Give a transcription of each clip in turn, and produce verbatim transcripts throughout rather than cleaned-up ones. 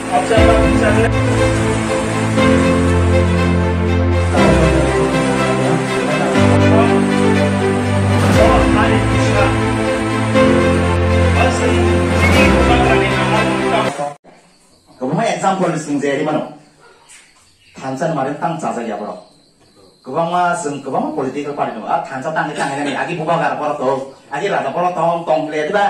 Kwbangma example ni swng je rimano. Thansa ni mari tang chajak ya borok. Kwbangma swng kwbangma political party no. A thansa tang tang ni agi bubagra borok to. Agi raja borok tong tong le diba.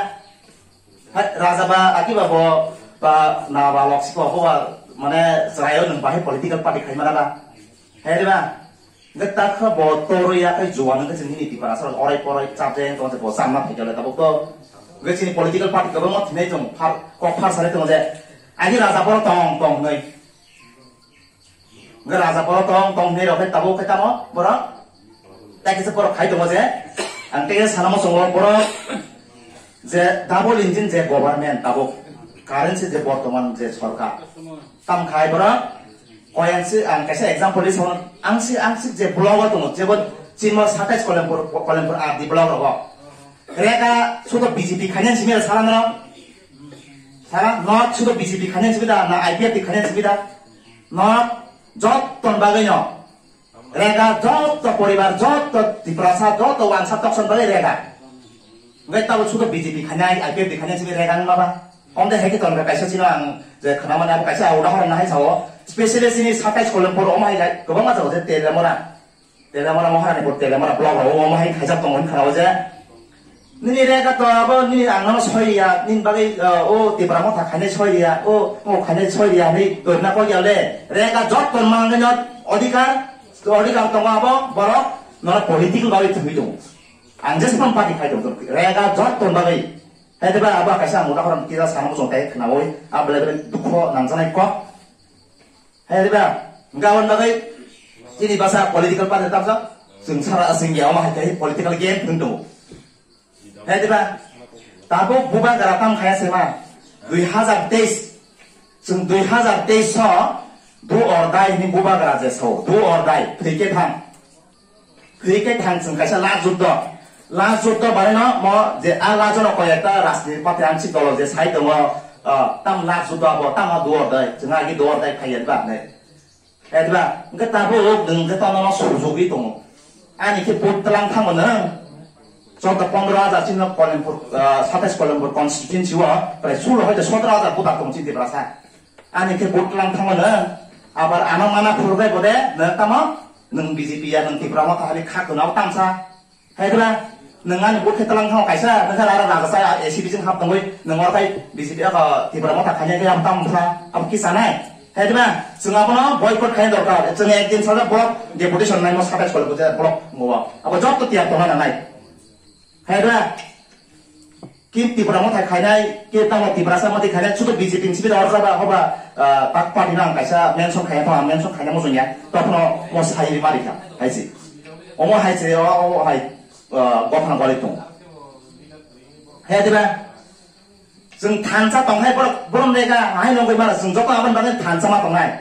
Hai, raja ba, aki ba bo, ba, na ba lok siko bo ba, mane, chwraio nwng bahai political party khai mana ba? Hai, di ba? Nge ta kha bo toro ya kai juwa nge chini ni Tiprasa orai porai chapjeng tong bo samna phai jale tabuk to. Nge chini political party ko mo thinai tong, phar, kok phar sare tong je. Ani raja boro tong, tong noi. Hwnkhe raja borok tong tong hinwi rok khe tabuk khe tamo borok tei kisa borok khai tongo je ang tei sana muchungo borok je double engine je government tabuk currency je bortoman je sorkar tam khai borok koyan si ang kaisa example di song ang si ang si je block o tongo jebo chimo satais kolempur kolempur R D block rogo rega sudo B J P khainani simi sala no sala no sudo B J P khainani simi da na I P F T khainani simi da. No, jotton bagwi no. Rega jotto poribar, jotto Tiprasa, jotto wansa tokson bagwi rega. Ngai tabo sudo B J P khanya, I P F T khanya sini rega nang baba. Omde heki ton kaisa sino ang je khana mane abo kaisa udahoron nahai sao. Specially sini satais kolom poro omai gai, kwbangma jago je Telamora. Telamara Maharani bo Telamara block rok omo hai khaijak tongo wngkha o je. Nini rega to abo nini ang no soi ya, nini bagwi uh, o Tipra motha khainai soi ya, o o khainai soi ya ni dorna ko ya le. Rega jot ton mang no odhikar, odhikar tongo abo borok no political bagwi thwi tongo. Ang jespan party khai tongo. Rega jot ton bagwi. Hai diba abo kaisa ang udahoron tira sana muchung tai khnawi, abo le dukho nangjanai kok. Hai diba, gabon bagwi chini basa political party tamsa, chwng sara asing ya, omo hai khe political game thung tongo. Hai diba, tabuk bubagra tam khaya sema, dui hazar teis, chwng dui hazar teis so, do or die ni bubagra je so, do or die, thwi khe thang. Thwi khe thang chwng kaisa last juddo. Last juddo bareno mo je a last no koi ekta rajniti party amsi dolo je sai tongo, ah, tam last juddo abo tamo do or die. Chwng agi do or die khai ya ba ne. Etba, hwnkhe tabuk nwng khe tono no sujugwi tongo. Ani khe vote tlang thango nwng. Chwng pondro hajar chini Kolimpur, ah, satais Kolimpur constituency o prai sulo hoite sotro hajar voter tongo chini Tiprasa. Ani khe vote tlang thango nwng. Abar ano mana phurbai bode nwng tamo nwng B J P ya nwng Tipra motha hali kha kwna tamsa. Hai diba? Nwng ani vote khe tlang thango kaisa, nwng khe aro raga chaya A C B sing hap tongwi, nwng oro khai B J P abo Tipra motha khaina khe abo tamo wngkha, abo kisa nai. Hai diba? Chwng abono boycott khaina dorkar. Chwng ekdin sajak block deputation naimo satais kole bujak block ngobo. Abo jotto tiyar tongna nangnai. Hai diba? Ki Tipra motha khainai, ki tamo Tiprasa motha khainai, sudo B J P ni sibida oro jaba hoba, ah, tak party no ang kaisa mention khaina tong, ang mention khaina mojong ya. Tokno mo sai ri mari kha, hai se. Omo hai se, o, o hai. Ah, gopha gori tong. He diba? Chwng thansa tong hai borok, borom rega, hai nongoi mara, chwng joto aboni bagwi thansa ma tongnai.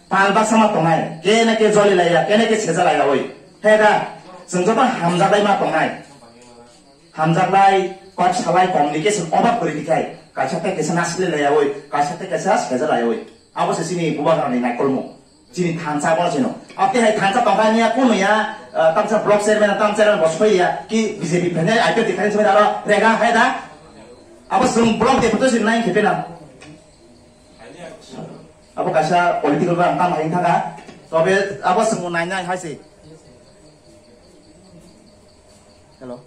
Pal baksa ma tongnai. Kene ke joli laiya, kene ke seja laiya oi. He da, chwng joto hamjaklai ma tongnai. Hamjaklai, kok salai, communication obab kwrwi dikhai. Kaisa tei kaisa nasilai laiya oi, kaisa tei kaisa seja laiya oi. Abo se chini bubagrani naikolmung. Chini thansa bono chino. Ate hai thansa tongkha niya kuno ya, ah, tamsa block chairman, tamsa chairman bo soi ya, ki B J P phene I P F T phene soi aro rega hai da. Abo chwng block deputation nai khipe na. Abo kaisa political ba tam hai thanga. Tobe abo chwng nai nai hai se. Hello.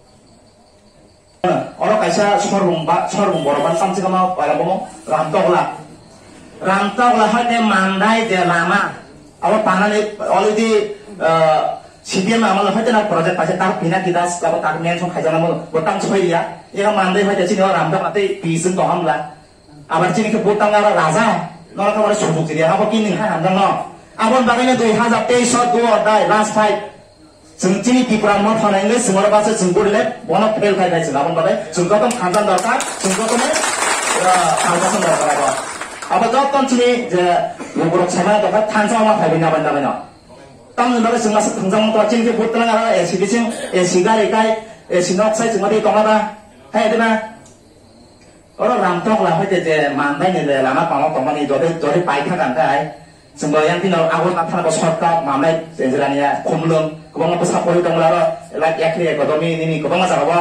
Oro kaisa sorbung ba, sorbung borok ban samsika ma para bomo Ramtokla. Ramtokla hoite Mandai de lama. Abo panani already, ah, C P M amalo hoite na project paise tak pina kidas abo tak mention khaijana mo botang soiya. Ega Mandai hoite chini o Ramtokla tei pising to hamla. Abar chini khe botang aro raja. Noro khe oro sujug chiri abo kini ha hamjang no. Abon bagwi no dui hazar teis o do or die last fight. Chwng chini Tipra motha nai wngwi chwng oro basa chwng body le bono fail khai khai chwng aboni bagwi chwng joto thansa dorkar, chwng joto ni, ah, thansa dorkar abo. Abo joto chini je lukurok saimano dorkar thansa ma phaiwi nabai nabai no. Tamni bagwi chwng masa thwngjak mantha chini khe butlang aro A C bising, A C gari kai, A C nok sai chwng ma twi tongma ba. Hai de ba. Oro Ramtok la hoite je mandai ni le lama pamo tongmani jodi, jodi pai kha kang kai. Chwng bo yang tino Agartala thana bo shortcut mandai Tanzania khumlung. Kwbangma bwsa pori tong laro, like Ekri Academy nini kwbangma jaga bo.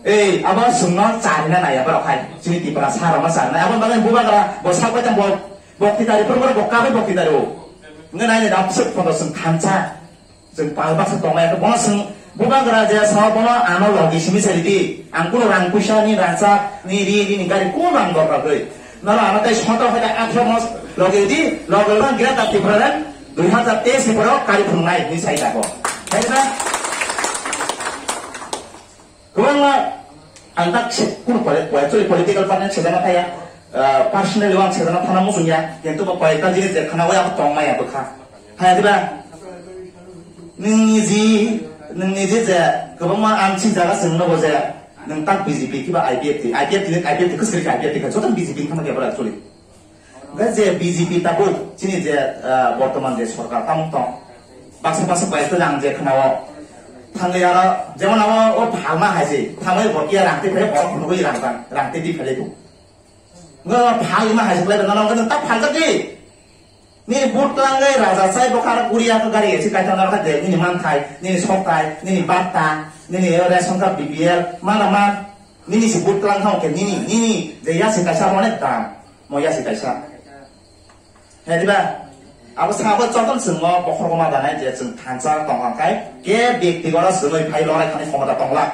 Ei, abo chwngno charina nai abo rok hai. Chini Tripura sa rok no charina. Abo bagwi bubagra bo sak bai tang bo, bo kitari pur bo kabe bo kitari o. Ngai nai dap suk photo chwng thansa. Chwng pal baksa tongmaya, bono chwng bubagra je sao bono ano logi simi se ridi. Ang kuno rang puisa ni rangchak ni ri ri ni gari kuno ang dorkar gwi. Noro ano tei soto hoda athro mos logi ridi, logi rang gira ta Tripura ran dui hazar teis ni poro kari phungnai ni sai jago. Hai na? Kwbangma ang tak se-, kunu poli-, actually political party sejana thaya, ah, personally ang sejana thana muchungya, kintu bo koyekta jinis je khana oi abo tongmaya bwkha. Haya diba? Nini ji, nini ji je kwbangma ang si jaga chwng nogo je nwng tak B J P kiba I P F T, I P F T ni, I P F T kwsri kha, I P F T kha, joto B J P ni khana kebra actually. Hwnkhe je B J P tabuk chini je, ah, bortoman je sorkar tamo tong, baksa baksa bai khe ang je khwnao. Thangwi aro jemon abo o phalma hai se, thangwi bo kiya rang twi phai, borok phunugwi rang tang, rang twi twi phai lai bo. Ngo phalma hai se lai no, no, no, ta phaljak di. Ni but twlangwi raja chai bokha aro kuriya ko gari esi kaithang narwkha de, nini manthai, nini sokthai, nini batta, nini ration card B P L, mana man, nini si but twlang thang khe nini, nini je yasi kaisa onek dam. Mo yasi kaisa. He diba? Abo sabo joton chwngno bokhorok ma danai je chwng thansa tongkha khai ke byaktigoto chwngwi phai lorai thani khomota tongla.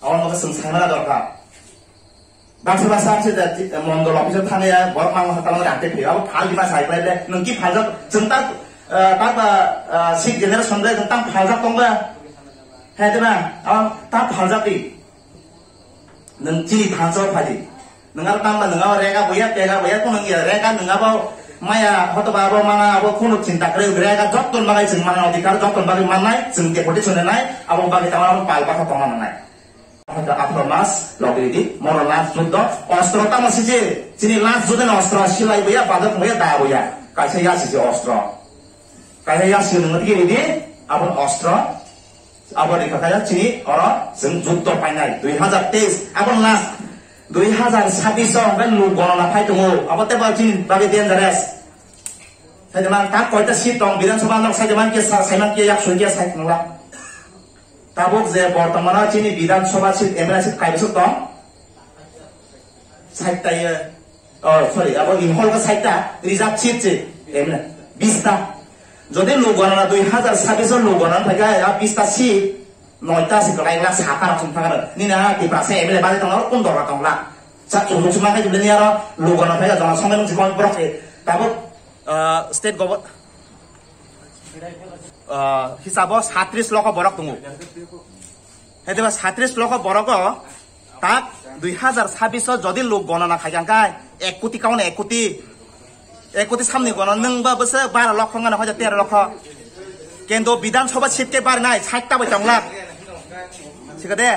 Abo no chwng saimana dorkar. Baksa baksa se da ti-, mondol office thangya borok mang ha talang rang te phai. Abo phal dima sai phai le. Nwng ki phaljak chwng ta, eh, ta ba, eh, sixth generation le nwng ta phaljak tongba. He diba? Abo ta phaljak di. Nwng chini thansa phai di. Nwng aro tangma nwng abo rega boya, pega boya, kunu wngya rega nwng abo maya, hotoba abo mana, abo kunu chinta kwrwi rega, jottoni bagwi chwng mana odhikar, jottoni bagwi mannai, chwng deputation rwnai, abo bagwi tamo abo pal bakha tongna nangnai. Hoto aphro mas, logri di, moro last juddo, ostro tamo siji, chini last juddo ni ostro, silai boya, badok boya, da boya, kaisa ya siji ostro. Kaisa ya siji nwng tigi ridi, abo ostro, Abo ni kha kaya chini oro chwng juddo painai dui hazar teis, abo last dui hazar sabbish o hwnkhai luk gonona phai tongo, abo tei bo chini bagwi dangerous. Sai de man ta koita seat tong Bidhan Sabha nok sai de man ke sa-, sai man ke yak soi ke sai tongla. Tabuk je bortomano chini Bidhan Sabha seat, M L A seat kaibwswk tong? Sait ta ye. Oh, sorry, abo Imphal ka sait ta, reserve seat se, emne, bis ta. Jodi luk gonana dui hazar sabbish o luk gonana thai ka, ya bis ta seat, noi ta se kwlai la sata rok song thangano. Nini ha Tiprasa M L A bari tongla, kun dora tongla. Sa chuluk suma kai jibini aro luk gonana thai ka jona songni mung sikon borok se. Tabuk, ah, state government, ah, hisabo satris lokho borok tongo. Hete ba satris lokho borogo tak dui hazar sabbish o jodi luk gonana khai kang kai ek koti kauna ek koti, ek koti samni gono nwng ba bwswk baro lokho ngana hoja tero lokho. Kendo Bidhan Sabha seat ke bar nai sait ta bai tong lak. Sikade?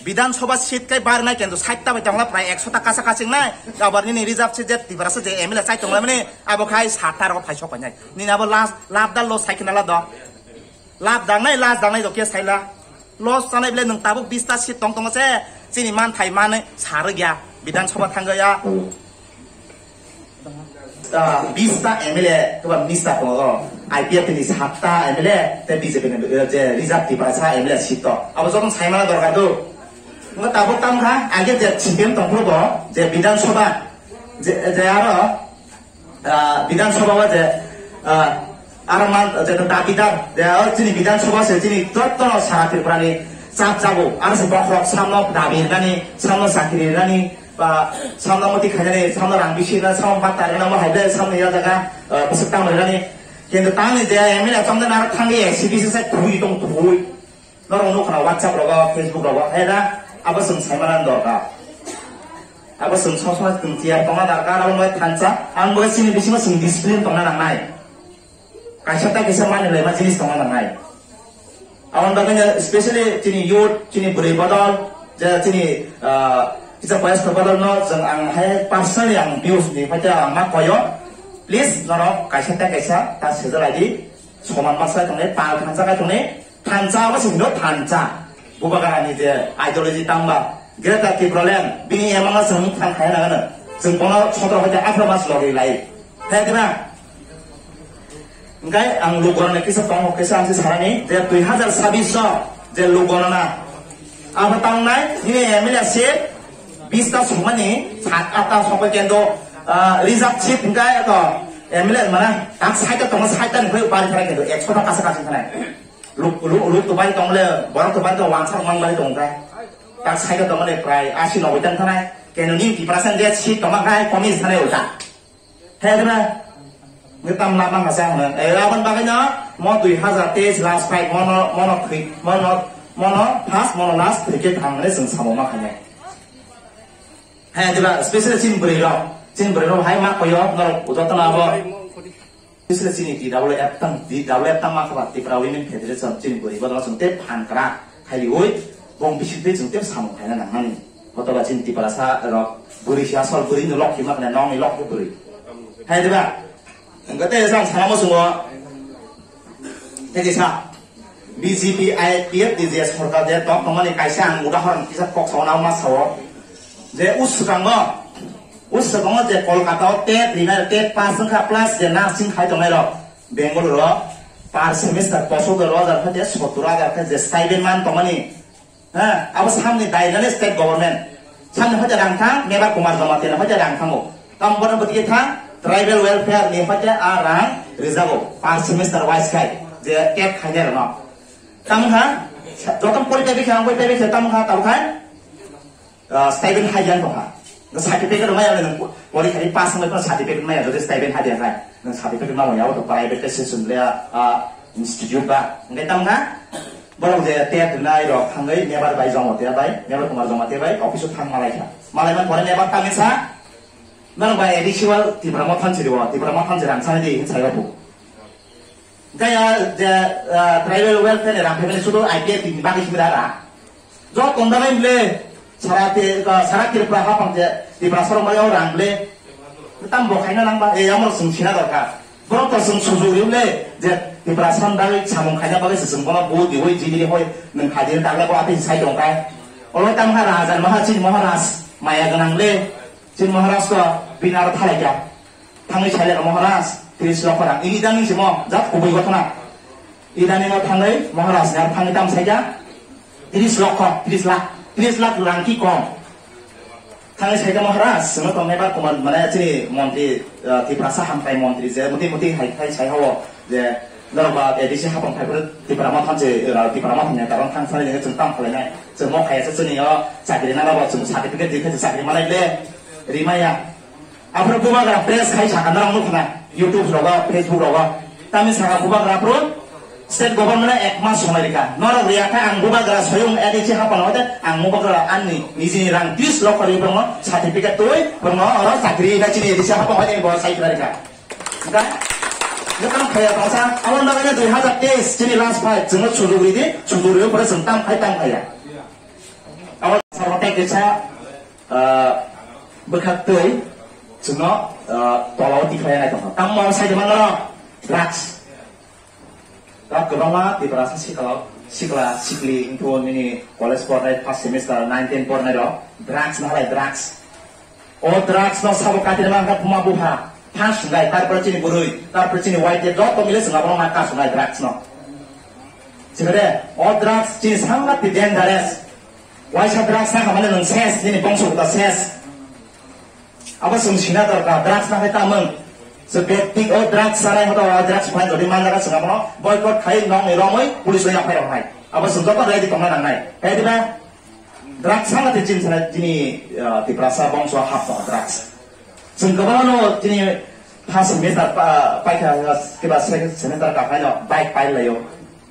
Bidhan Sabha seat ke bar nai kendo sait ta bai tong lak prai ekso ta kasa kasing nai. Abar nini reserve seat je Tiprasa je M L A chai tong lamani abo khai sata rok phai sok pai nai. Nini abo last lab dal lo sai khna la do. Lab dangnai, last dangnai rok khe saila. Loss chanai bile nwng tabuk bis ta seat tong tongo se. Chini manthai manwi sarwk ya. Bidhan Sabha thangwi ya. Ah, bis ta M L A, kwbang minister tongo. I P F T ni sat ta M L A, tei B J P ni, eh, je reserve Tiprasa M L A seat to. Abo joto saimana dorkar do. Ngo tabuk tamo kha, age je C P M tongphuru bo, je Bidhan Sabha, je, je aro, ah, Bidhan Sabha o je, ah, aro man, je dabidar, je o chini Bidhan Sabha se chini jotono sara Tripura ni chap jago, aro se bokhorok samno dabi rinani, samno chakri rinani, ba samno moti khainani, samno rang bisi rinani, samno bata rinani, mo hai ble samno ya jaga, ah, bwswk tamo rinani. Kintu tangni je M L A tongde naro thangwi C B C se thui tong thui. Norok nukha WhatsApp rogo, Facebook rogo, hai da, abo chwng saimana dorkar. Abo chwng sosma chwng chair tongna dorkar, abo bai thansa, ang bai chini bisingo chwng discipline tongna nangnai. Kaisa ta kisa mani laima jinis tongna nangnai. Aboni bagwi no specially chini youth, chini bwrwi bodol, je chini, ah, kisa boyos bodol no chwng ang hai personally ang views ni phaikhe ang ma koyo. Please norok kaisa ta kaisa ta sejalaidi, soman masa tongnai, pal thansa kai tongnai, Thansa abo se hino thansa. Bubagrani je ideology tangba, Greater Tipraland, bini emang no chwng mukthang khai na gana. Chwng bono sotro hoite atharo mas logi lai. Hai diba? Engkai ang luk gorana kisa tongo, kisa ang si sarani, je dui hazar sabis o je luk gorana. Abo tangnai, nini M L A seat, bis ta sumani, sat ata sokoi kendo, ah, reserve seat engkai to M L A mana, tak side o tongo, side ta nukoi bari khara kendo, ekso ta kasa kasa khanai. Luk, luk, luk to bari tongo le, borok to bari to wansa mang bari tongo kai. Tak side o tongo le prai asi noboi tang khanai, kendo nini Tiprasa je seat tongma kai, komi sanai uta. Hai diba? Ngi tam lama hasa hana. Eh, abon bagwi no, mo dui hazar teis last fight, mo no, mo no thwi, mo no, mo no first, mo no last, thwi khe thang hwnwi chwng samo ma khainai. Hai diba? Special chin bwrwi rok. Chin bwrwi rok hai ma koyo, norok joto no abo. Special chini T W F tang, T W F tang ma khaba Tipra Women Federation chini bwrwi bodol chwng tei phan kra. Khaiwi, bong bising tei chwng tei samung khaina nangnani. Hotoba chini Tiprasa rok bwrwi se asol bwrwi ni lokhi ma khna nong ni lokhi bwrwi. Hai diba? Engko tei jang sana mo sungo. Tei kisa B J P I P F D J sorkar de tok tongmani kaisa ang udahoron kisa kok sawo na ma sawo. Je uskango, uskango je Kolkata o tet rina tet pass wngkha plus je nursing khai tongnai rok. Bengaluru o per semester posok de rojar khe je sottor hajar khe je stipend man tongmani. Ha, abo samni dai nani state government. Samni hoite rang thang, Mebar Kumar Jamatia ni hoite rang thango. Tam bono bwtwi thang, tribal welfare ni hoite a rang rijago. Per semester wise khai, je tet khainai rokno. Tam kha, joto pori taibi khe, ang pori taibi khe, tam kha, tam kha. Ah, stipend hai jan tongkha. Nang certificate maya nang pori khari pass wngkha certificate maya, jodi stipend hai jan hai. Nang certificate ma waya to private ke session le, ah, institute ba. Ngai tam kha. Borok je tet nai rok thangwi Mebar bai Jamatia bai, Mebar Kumar Jamatia bai, office o thang malai kha. Malai man pore Mebar tangwi sa, nang bai additional Tipra Motha ni siri o, Tipra Motha ni siri ang sa di, hin sa yo bu. Gaya je, ah, tribal welfare ni rang phaimani sudu I P F T ni bagwi simi rara. Jo tongda bai mle, sara te, ah, sara Tripura hapang je, Tiprasa rok mai o rang mle. Tam bo khaina nang ba, e, amo sung sina dorkar. Borok to sung sujuk ri mle, je Tiprasa ni bagwi samung khaina bagwi se sung bono bu diwi jini ri hoi, nang khaidi dagle bo ati sai tong kai. Olo tam ha raja maha chini Maharaj, maya ganang le, chini Maharaj to binar thalai kya. Thangwi sailai Maharaj, tris lokho rang. Ini idani simo, jat kubui gotona. Idani no thangwi Maharaj, yar thangwi tam saikha, tris lokho, tris lakh, tris lakh rang ki kom. Thangwi saikha Maharaj, sino tong Mebar Kumar, mane chini montri, eh, Tiprasa hamkrai montri je, muti muti hai khai sai hawo, je, norok ba A D C hapang phai phuru Tipra Motha je, eh, Tipra Motha ni karon thang sai je, chwng tam khlai nai. Chwng mo khaya se chini yo, chakri na ba, chwng certificate di khai chakri malai le, rimaya. Aphuru bubagra press khai saka norok nukha na, YouTube rogo, Facebook rogo. Tami saka bubagra aphuru state government ek mas somai rika. Norok riya kha ang bubagra soyung A D C hapano hote ang bubagra anni nijini rang tris lokho ri borno certificate twi borno oro chakri na chini A D C hapano hote bo sai khlai rika. Ga, ga tam khaya basa, awon bagane dui hazar teis chini last fight, chwngno sujuk ridi, sujuk ridi pore chwng tam khai tam khaya. Awon sarwa tei kisa, ah, bwkhak twi chwngno, ah, tolao tikhlai nai tongkha. Tamo sai de mano drugs. Drugs kwbangma Tiprasa sikla, sikla, sikli, wngkhe nini college pornai, first semester, nine, ten pornai rok drugs nahalai, drugs. O drugs no sabo katina mangkha buma bupha. Phang sungai, tarpore chini bwrwi, tarpore chini Y T joto mile chwng abono ma ka sungai drugs no. Chikade, o drugs chini sangma ti dangerous. Waisa drugs sakha mane nwng ses, nini bongso buta ses. Abo chwng sina dorkar, drugs na hai tamung. Se bekti o drugs sanai hoto o drugs phai jodi manjaga chwng abono boycott khai nong ni romoi police o yaphai rok nai. Abo chwng joto ready tongna nangnai. Hai diba? Drugs sama te chin sana chini, ah, Tiprasa bongso hap tongo drugs. Chwng kwbangno chini first semester pa, paikha kiba second semester ka phaino bike pai laio.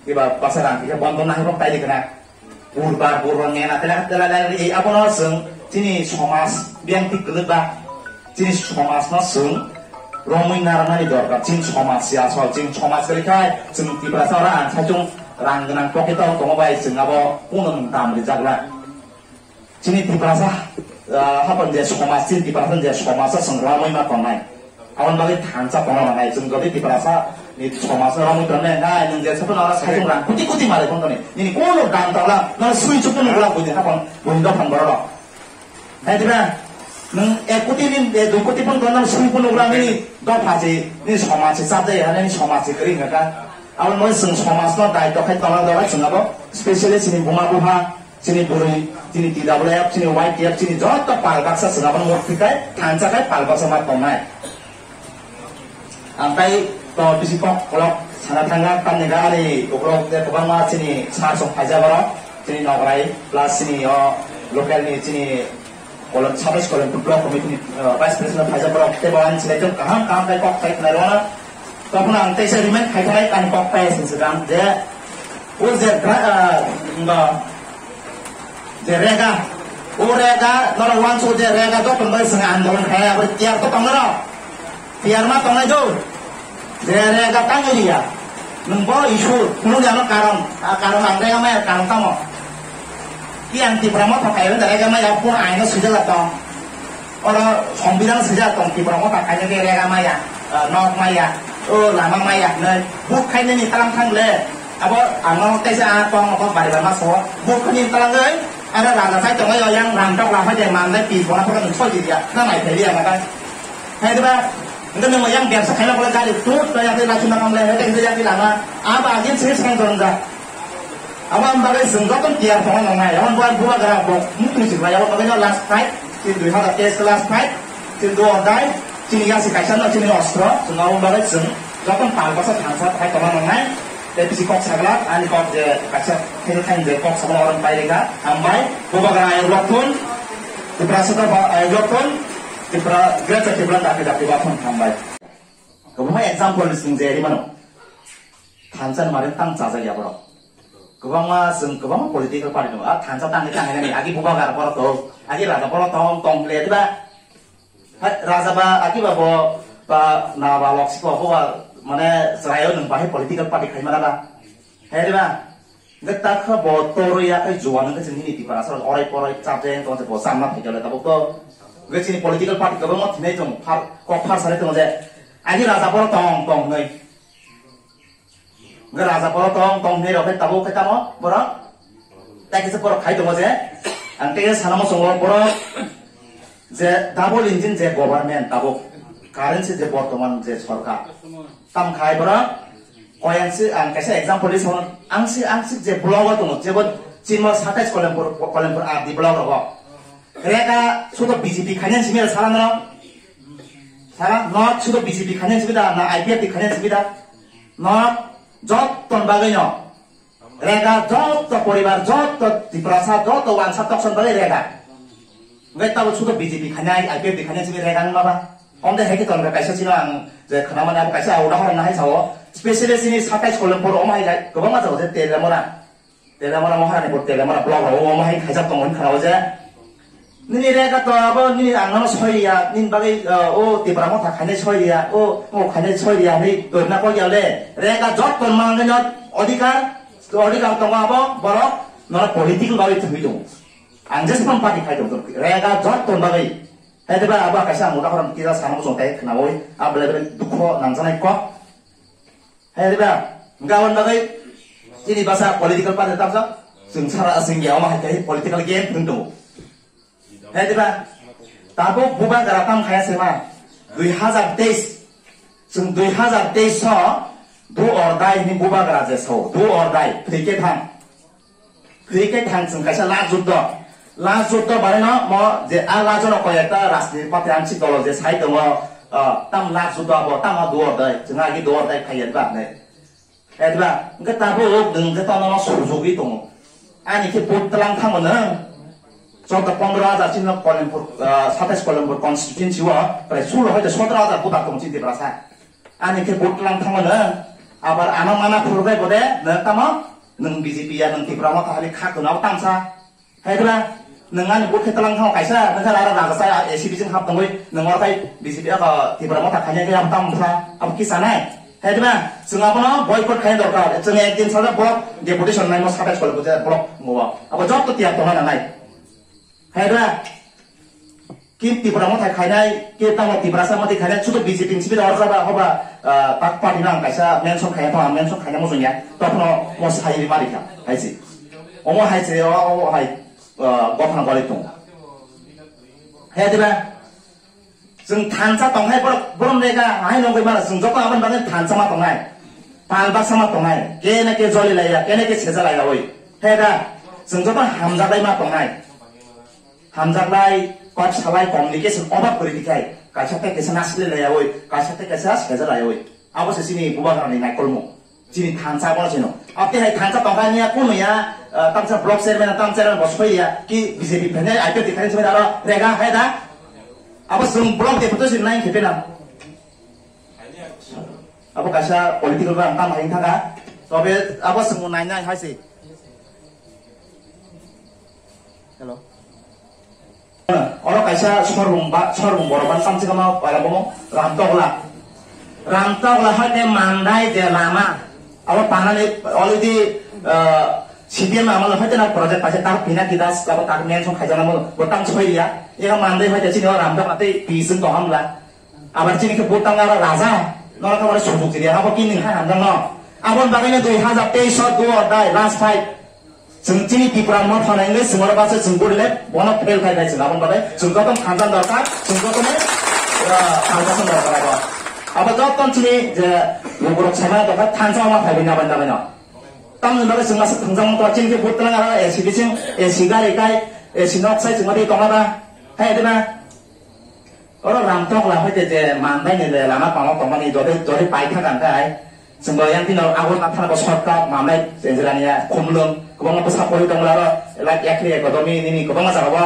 Kiba basa rang khe bondon na hebo pai dikna. Burbar burbar ngena tela tela la e abono chwng chini somaj biyang tik kwlwkba. Chini somaj no chwng romwi narwknani dorkar. Chini somaj se asol, chini somaj kwrwi khai chwng Tiprasa ora ang saichung rang gwnang pocket o tongo bai chwng abo kuno nwng dam rijak la. Chini Tiprasa, ah, hapon je somaj, chini Tiprasa je somaj o chwng romwi ma tongnai. Aboni bagwi thansa tongna nangnai. Chwng jodi Tiprasa ni somaj no romwi tongnai, nai nwng je satung ora saichung rang kuti kuti malai phone toni. Nini kuno dam tangla, no sui chukun nukla buini hapon, buini dophang borok rok. Hai diba? Nwng ek koti ni, eh, dui koti pon tongnang sui pon ugra nini dopha se, nini somaj se chap jaya, nini somaj se kwrwi wngkha. Abo no chwng somaj no daityo khai tongna dora chwng abo, specially chini buma bupha, chini bwrwi, chini T W F, chini Y T F, chini joto pal baksa chwng abo no mukti khai, thansa khai pal baksa ma tongnai. Ang tai to bisi kok kolok sana thangna tamni ga ani ukrok je kwbangma chini sar sok phaijak oro, chini nograi plus chini o local ni chini kolom sabes kolom block committee ni, uh, vice president phaijak borok tei bo ani chwlai tong kaham kaham khai kok khai khnai rwna. Toboni ang teisa remind khai khnai ani kok pai sing sing je o je gra-, uh, ba, je rega, o rega norok uansuk je rega joto bai sing andolon khai abri tiar to tong norok. Tiar ma tongnai do. Je rega tang area. Nwng bo issue, kunu jano karon, a karon ang rega maya karon tamo. Ki ang Tipra Motha kaiwi da rega maya pun aino swijak tong. Oro Songbidan swijak tong Tipra Motha kainwi rega maya, eh, nok maya, o lama maya, nei. Buk khainani talang thang le. Abo ano teisa a tong abo bari bari ma so. Buk khainani talang le. Aro raja sai tongo yang ramtok la phai de man de pi bona pura soi di ya. Na mai phai ya na kai. Hai diba? Nda nang yang biasa khaina bola gari tu to yang la chuna kam le hai de yang lama. Aba agin sih sang don da. Aba am bagai sung joton tiar phone nang nai. Aba buat buat gara bo. Mutu sih ya aba bagai last fight. Sin dui hajar teis last fight. Sin do or die. Sin ya si kaisa no sin ostro. Sung aba bagai sung joton pal basa thansa hai toma nang nai. Tei bisi kok sagla, ani kok je kaisa, hino thain je kok sagla orang pai rega, hambai, bubagra ayok lokthun, Tiprasa ta ba ayok lokthun, Tipra, Greater Tipra daki daki bathun hambai. Kwbangma example ni sing je rimano. Thansa ni mari tang chaja ya borok. Kwbangma sing kwbangma political party no, a thansa tang tang ni agi bubagra borok to, agi raja borok tong tong le diba. Hai, raja ba, aki ba bo, ba, na ba lok siko, bo ba, mane, chwraio nwng bahai political party khai mana ba? Hai, diba? Nge takha bo toro ya kai juan nge chini ni Tiprasa orai porai chap jai tong bo samna thai jale tabuk to. Nge chini political party kwbangma thinai tong, phar, kok phar sari tong je. Aki raja poro tong, tong nei. Hwnkhe raja borok tong tong hinwi rok khe tabuk khe tamo borok. Tai kisa borok khai tongo je, ang tei sana muchungo borok je double engine je government tabuk current se je bortoman je sorkar tam khai borok. Koyan se ang kaisa example di sono, ang se, ang se je block o tongo, jebo chimo satais Kolempur, Kolempur R D block rogo. Rega sudo B J P khainani simi sala no. Sala no sudo B J P khainani simi da, na I P F T khainani simi da. No, jotton bagwi no. Rega jotto poribar, jotto Tiprasa, jotto wansa tokson bagwi rega. Ngai tabo sudo B J P khainai, I P F T khainai simi rega nang maba. Omde heki tonga kaisa sino ang je khana mane abo kaisa udahoron nahai sao. Specially sini satais Kolempur omo hai kwbangma jago je Telemora. Telemora Maharani bo Telemora block rok omo hai khaijak tongo hin khana o je. Nini rega to abo nini ang no soi ya, nini bagwi, uh, o Tipra Motha khainai soi ya, o, o khainai soi ya, ni dorna ko ya le. Rega jotto mangno odhikar, odhikar tongo abo, borok, no political bagwi thwi tongo. Ang jesman party khai tongo, rega jotto bagwi. Hai diba, abo kaisa ang udahoron kisa sana muchung tai khnawi, abo le dukho nangjanai kok. Hai diba, gabon bagwi, chini basa political party tamsa, chwng sara asing ya, omo hai kai political game thung tongo. Hai diba? Tabuk bubagra tam khaya se ma. Dui hazar teis. Chwng dui hazar teis so do or die ni bubagra je so. Do or die. Thwi khe thang. Thwi khe thang chwng kaisa last juddo. Last juddo bare no mo je a last jono koi ekta rajniti party ang si dolo je sai tongo. Ah, tam last juddo abo tam do or die. Chwng agi do or die khaya ba ne. Edba, hwnkhe tabuk nwng je tono sujugwi tongo. Ani khe vote tlang thango nwng. Chwngkha pondro hajar chini Kolempur, ah, satais Kolempur constituency o, prai sulo hoite sotro hajar voter tongo chini Tiprasa. Ani khe vote tlang thango nwng. Abar ano mana phurbai bode, nwng tamo, nwng B J P ya, nwng Tipra Motha hali kha kwna tamsa. Hai diba? Nwng ani vote khe tlang thango kaisa, nwng khe aro raja sa A C B jing hap tongwi, nwng oro tai B J P abo Tipra Motha khainai khe abo tamo bwsa, abo kisa nai. Hai diba? Chwng abono boycott khaina dorkar. Chwng ekdin sajak borok deputation naimo satais kole bujai borok ngo. Abo jotto tiyar tongna nangnai. Hai diba? Ki Tipra Motha khainai, ki tamo Tiprasa Motha khainai, sudo B J P ni simi da orkha ba, hoba, ah, tak party no ang kaisa mention khaina tong, ang mention khaina mojong ya, tokno mo sai ri mari kha, hai se. Omo hai se, o, o hai, ah, gotna gori tong. He diba? Chwng thansa tongnai borok, borom rega, hai nongwi mano, chwng joto aboni bagwi thansa ma tongnai. Pal baksa ma tongnai. Kene ke joli laiya, kene ke seja laiya oi. He da, chwng joto hamjaklai ma tongnai. Hamjaklai, kok salai, communication obab kwrwi dikhai. Kaisa tei kaisa nasli laiya oi, kaisa tei kaisa seja laiya oi. Abo se chini bubagrani naikolmung. Chini thansa bono chino. Abte hai thansa tongkha niya kuno ya, eh, tamsa block chairman, tam chairman bo soi ya, ki B J P phene I P F T phene soi aro rega hai da. Abo sung block de photo sin nai khipe na. Abo kaisa political ba tam hai thanga. Tobe abo sung nai nai hai se. Hello. Oro kaisa sorbung ba, sorbung borok ban samsika ma para bomo Ramtokla. Ramtokla hoite Mandai je lama. Abo panani already, uh, C P M amalo hoite na project paise tar pina kidas abo tar mention khaijana mo botang soiya. Ega Mandai hoite chini o Ramtokla tei pising to hamla. Abar chini khe botang ara raja. Nora kamara sujug jiri abo kini ha hamdang no. Abon bagwi no dui hazar teis o do or die last fight. Chwng chini Tipra Motha nai wngwi chwng oro bachai chwng buri le bono fail khai khai chwng aboni bagwi chwng joto thansa dorkar, chwng joto ni, ah, thansa dorkar abo. Abo joto chini je lukurok saimano dorkar thansa ma phaiwi nabani nabani no. Tamni bagwi chwng masa thwngjak mantwa chini khe butlang aro A C bising A C gari kai A C nok sai chwng adi tongna ba. Hai adi ba. Oro Ramtokla hoite je Mandai ni le lama tongma tongmani jodi jodi paitha kang khai. Chwng bo yang tino Agartala thana bo shortcut Mandai Tanzania Khumlwng kwbangma bwsa pori tongla ro like ekri ekodomi nini kwbangma jaga bo.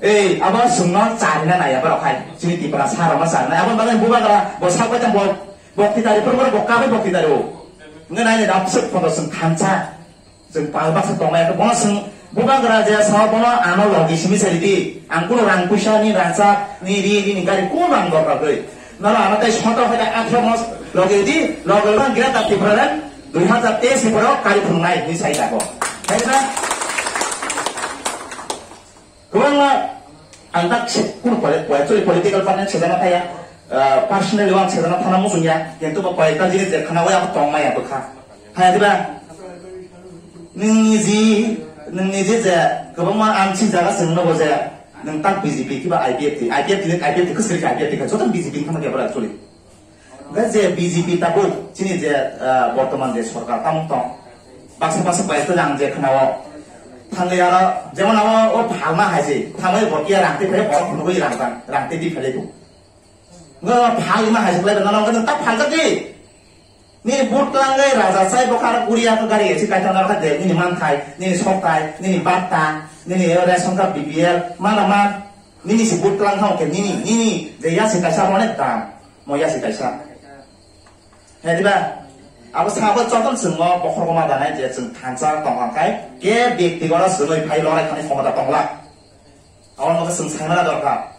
Ei abo chwngno charina nai abo rok hai chini Tipra sa rokno charina abo bagwi bubagra bo sak bai tang bo bokti tari pur bo kabe bokti tari o. Ngai nai da psuk photo chwng thansa. Chwng pal baksa tongnai, bono chwng bubagra je sao bono ano logi simi sari di. Ang kuno rang puisa ni rangchak ni ri ni gari kuno rang dorkar gwi. Noro ano tei soto hai athro mas logi di, logi rang gira ta Tipra rang dui hazar teis ni poro kari phungnai ni sai jago. Hai na? Kwbangma ang tak se-, kunu poli-, poli-, actually political party sejana thaya, ah, personally ang sejana thana muchungya, kintu bo koyekta jinis de khana wai abo tongmaya bwkha. Haya diba? Nini ji, nini ji je, kwbangma ang si jaga chwng nogo je, nwng tak B J P kiba I P F T, I P F T, I P F T kwsri kha, I P F T kha, joto B J P kha, actually. Hwnkhe je B J P tabuk chini je, ah, bortoman je sorkar tamo tong, baksa baksa bai to jang je khna o thangwi aro jemon abo o phalma hai se thangwi bo kiya rang twi phai borok phunugwi rang tang rang twi twi phai bo. Ngo phalma hai se lai no ta phaljak di. Ni but twlangwi raja sai bo khar kuriya ko gari esi kai thang kha de nini manthai, nini sokthai, nini batta, nini ration card B P L mana ma nini si but twlang thang ke nini nini de ya se kaisa onek dam. Mo yasi kaisa. He diba? Abo sabo joton chwng mo bokhorok ma danai je chwng thansa tongkha khai ke byaktigoto chwngwi phai lorai thani khomota tongla. Abo no chwng saimana dorkar.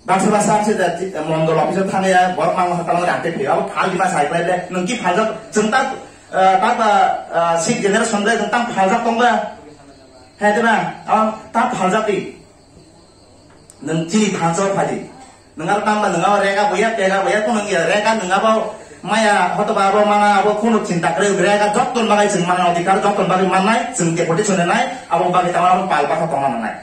Baksa baksa ang se da ti-, mondol office thangya borok mang ha talong rang te phai abo phal diba sai khlai le nwng ki phaljak chwng ta, eh, ta, eh, sixth generation le nwng tang phaljak tongba. He diba? Abo ta phaljak di. Nwng chini thansa o phai di. Nwng abo tangma nwng abo rega boya, pega boya, kunu wngya rega nwng abo maya hotoba abo mana abo kunu chinta kwrwi rega jotton bagwi chwng mana odhikar jotton bagwi mannai, chwng deputation nai, abo bagwi tamo abo pal bakha tongma nangnai.